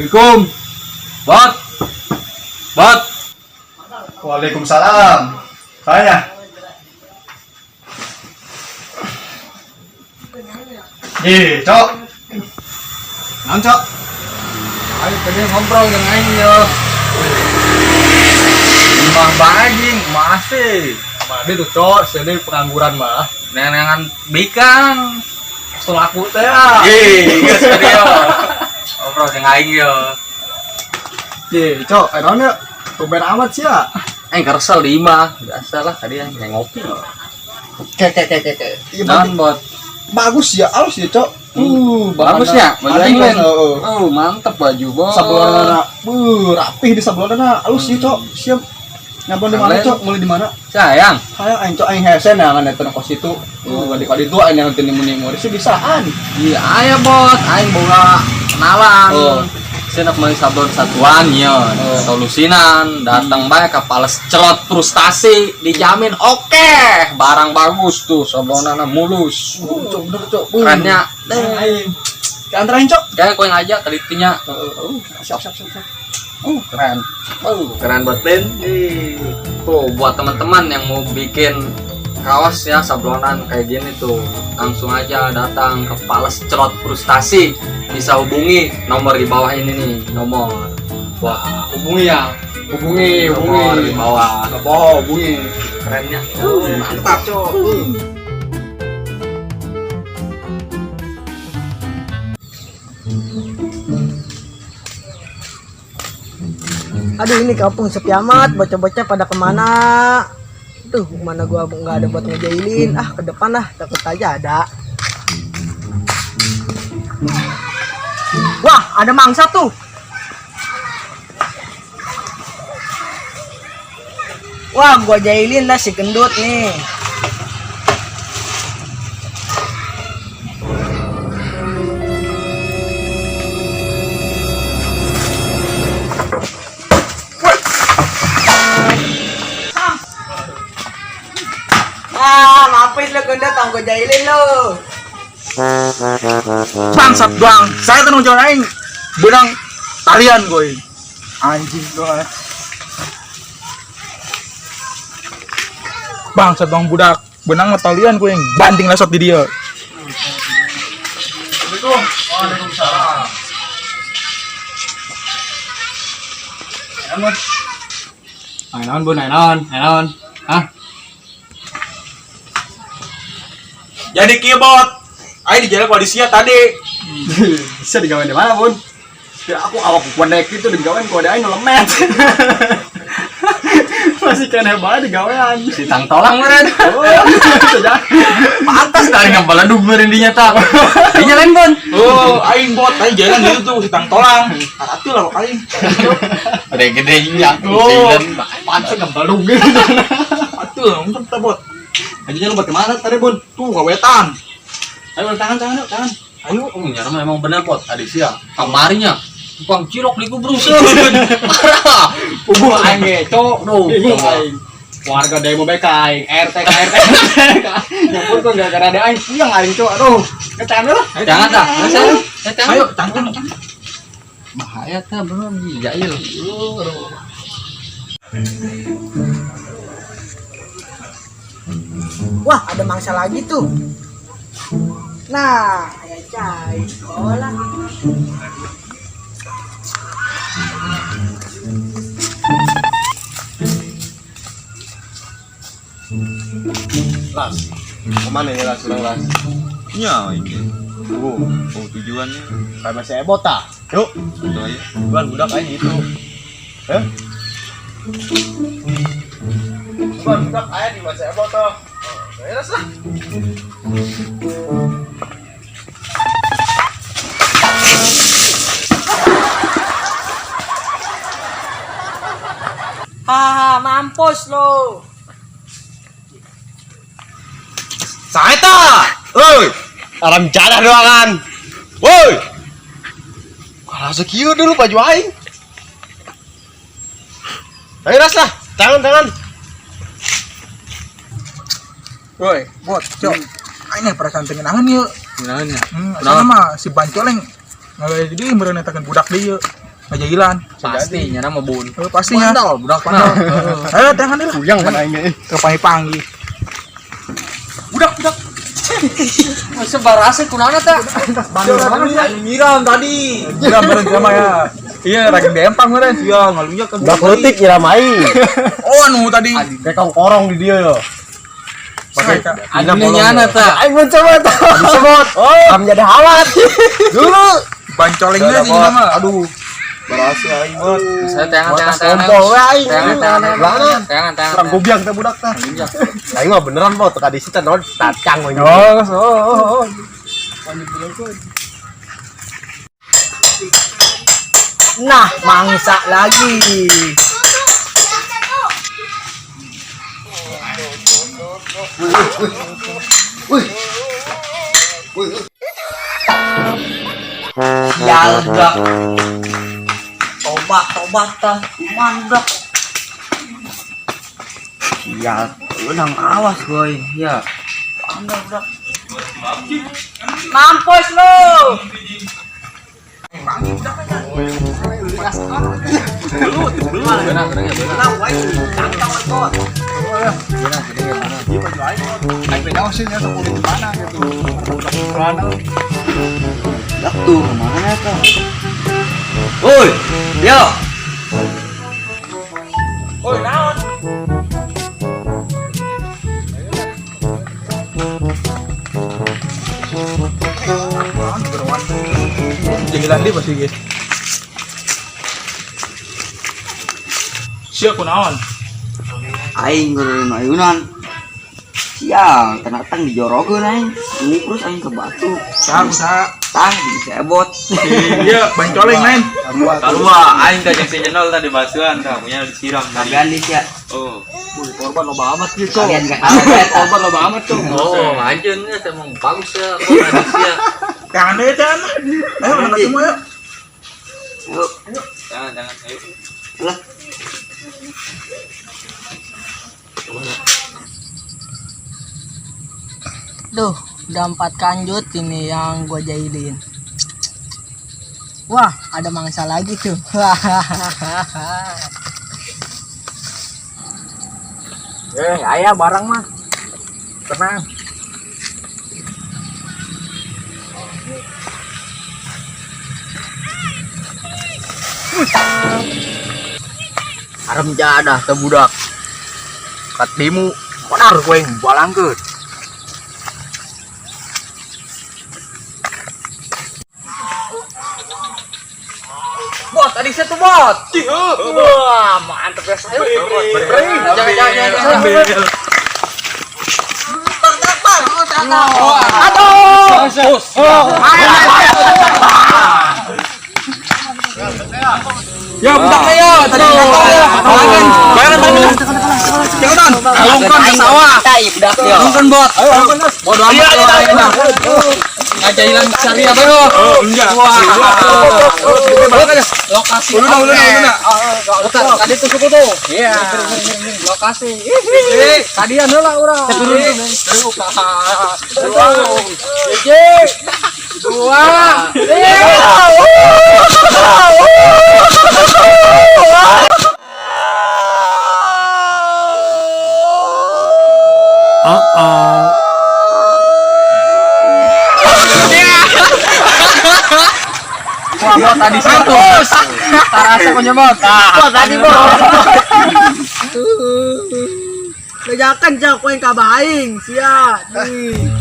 Assalamualaikum. Bot. Bot. Waalaikumsalam. Saya. Ih, Cok. Naon, Cok? Ayo tadi ngobrol dengan aing yo. Imah bajing masih. Madi tuh, Cok, sini pengangguran mah. Nenengan bikang. Setelah aku teh ah. Ih, geus tadi yo. Ngobrol dengan aing yo. Ih, Cok, naon ya? Tumben amat sih ya. Aing kesel di imah. Biasa lah tadi aing ngopi. Ke ke ke ke ke. Iya, Naon, Bot? Bagus ya, halus ya, Cok. Bagusnya baju aing lain. Heeh. Oh, mantep baju, Bot. Sablonana, rapih di sablonana, halus ya, Cok. Siap. Nyablon di mana, Cok? Mulai di mana? Sayang. Hayang aing, Cok, aing hese nah eta kos itu. Kali itu aing yang nimu-nimu sih bisaan. Iya, aya bot, aing boga kenalan. Oh. Saya nak beli sablon satuan ya, Oh. solusinan, datang bae ke Pales Celot frustasi, dijamin oke, barang bagus tuh, sablonana mulus. Cok, bener, Cok. Kerennya, Aing. Keantarain, Cok. kayak kau yang aja tadi tinya. Siap, siap, siap, siap. Keren. Keren buat Ben. Tuh, buat teman-teman yang mau bikin kaos ya sablonan kayak gini tuh, langsung aja datang ke Pales Celot Frustasi. Bisa hubungi nomor di bawah ini nih, nomor. Wah, hubungi ya. Hubungi, Nomor hubungi. di bawah. Nggak bohong, hubungi. Kerennya. Mantap, Cok. Aduh, ini kampung sepi amat, bocah-bocah pada kemana? Tuh, mana gua nggak ada buat ngejailin. Ah, ke depan lah, takut aja ada. Wah, ada mangsa tuh. Wah, gua jailin lah si gendut nih. Ah, mampus lo gendut, tong gua jailin lo. Bangsat doang, saya tuh nunggu aing benang talian gue anjing doang, bangsat doang budak benang mah talian gue yang banting lesot di dia. Waalaikumsalam. Ayo naon, Bun, ayo naon, ayo naon. Hah? Jadi kieu bot, aing di jalan koalisi tadi. Bisa digawain di mana, Bun? Ya aku awak pendek itu digawain kode aing nu lemet. Masih kene bae digawean. Si tang tolang meren. Oh, saja. Pantas dari ngabaladug meren dinya tak. Dinya lain, Bon. Oh, aing bot, aing jalan gitu tuh si tang tolang. Atuh lah aing. Gede-gede nya. Oh. Pantes ngabaladug gitu. Atuh, untung kita bot. Anjingnya lu buat kemana tadi, Bun? Tuh kawetan. Ayo tangan, tangan, yuk, tangan. Ayo, oh, nyara emang bener bot, adisia. Kamarinya tukang cilok di kubruseun. Parah. Puguh aing ge, Cok. Duh, Bingung aing. Warga demo bae ka aing, RT ka RT. Nyampur kok gara-gara ada aing puyeng aing, Cok. Aduh, kecangan lah. Jangan dah. Jangan. Ayo, tangan, tangan. Bahaya tah belum jail. Wah, ada mangsa lagi tuh. Nah, ya cai, sekolah. Las. Kemana ya Las? Urang Las. Nya ini. Oh, oh tujuannya Kayak masih ebot tah. Yuk, itu aja. bulan budak aing gitu. Heh? Bulan budak aing di masih ebot toh. Oh, Las lah. Haha, mampus lo. Saeta! Oi! Aram jadah doangan. Woi! Kalau sekieu dulu baju aing. Ayo Ras lah, tangan tangan. Woi, bot, cok. Aing perasaan pengen angan yuk. Naonnya? Sana mah si bancoleng ngagawe jadi meureun eta budak deui yeuh. Ngajahilan. Pasti nyana mah bun. Pastinya. Mandal budak mah. Ayo tangan lah. Puyang kan aing ge. Kepangi-pangi. Budak, budak. Masa barase kunaon tah? Aing nyiram tadi. Nyiram bareng sama ya. Iya, raging dempang meureun. Iya, ngalunya kan. Budak leutik nyiram aing. Oh, anu tadi. Kayak korong di dia ya. Pakai Anu nyana tah. Aing mun coba tah. Disebut. Oh, am jadi hawat. Dulu bancolengnya sih nama. Aduh. Berhasil aing mah. Saya tangan tangan tangan. Kontol we aing. Tangan tangan Lana. tangan tangan. Serang gobyang teh budak tah. Aing mah beneran mau teka di situ naon tacang we. Oh, oh, oh. Nah, mangsa lagi. Sial dak. Tobat tobat tah. Mandak. Sial, lu awas boy. Ya. Anda budak. Mampus lu. Benar, benar, benar. Aing teh nyaho sih nya sok di mana gitu. Mana? Tuh, kemana tuh? Woi, yo. Oi, naon? Jahilan dia pasti guys. Sia kunaon? Aing ngeureun ayunan. Sial, tenatang dijorogeun aing. Nguprus aing ke batu. Saha usaha. Tah disebot. Iya, bancoleng lain. Sarua aing teh jeung si Jenol tadi basuhan tah punya disiram tadi. Kalian di sia. Oh. Korban loba amat gitu. Kalian gak kaget. Korban loba amat tuh. Oh, anjeun nya emang bagus ya korban sia. Jangan deh, jangan. Ayo, mana ketemu yuk. Yuk. Jangan jangan ayo. Lah. Duh, udah 4 kanjut ini yang gua jahilin. Wah, ada mangsa lagi tuh. Ayah barang mah. Tenang. Haram jadah teh budak. Katimu benar gue yang balangkeun. Bot, tadi saya tuh bot. Wah, mantep ya saya. Jangan jangan jangan. Aduh. Ya, budak ayo, tadi ya. Bayangan, bayangan bayangan. Jangan, alungkan ke sawah. Tai budak yo. Alungkan bot. Bodo amat lo aing mah. Ngajahilan syariah bae. Oh, enggak. Wah. Lokasi. Uluna, uluna, uluna. Tadi tuh suku tuh. Iya. Lokasi. Tadian heula urang. Turun turun. Hiji. Dua. Wah, bot tadi satu. Tarasa punya bot. Bot tadi bot. Lejakan cak koin kabaing sia. Nih.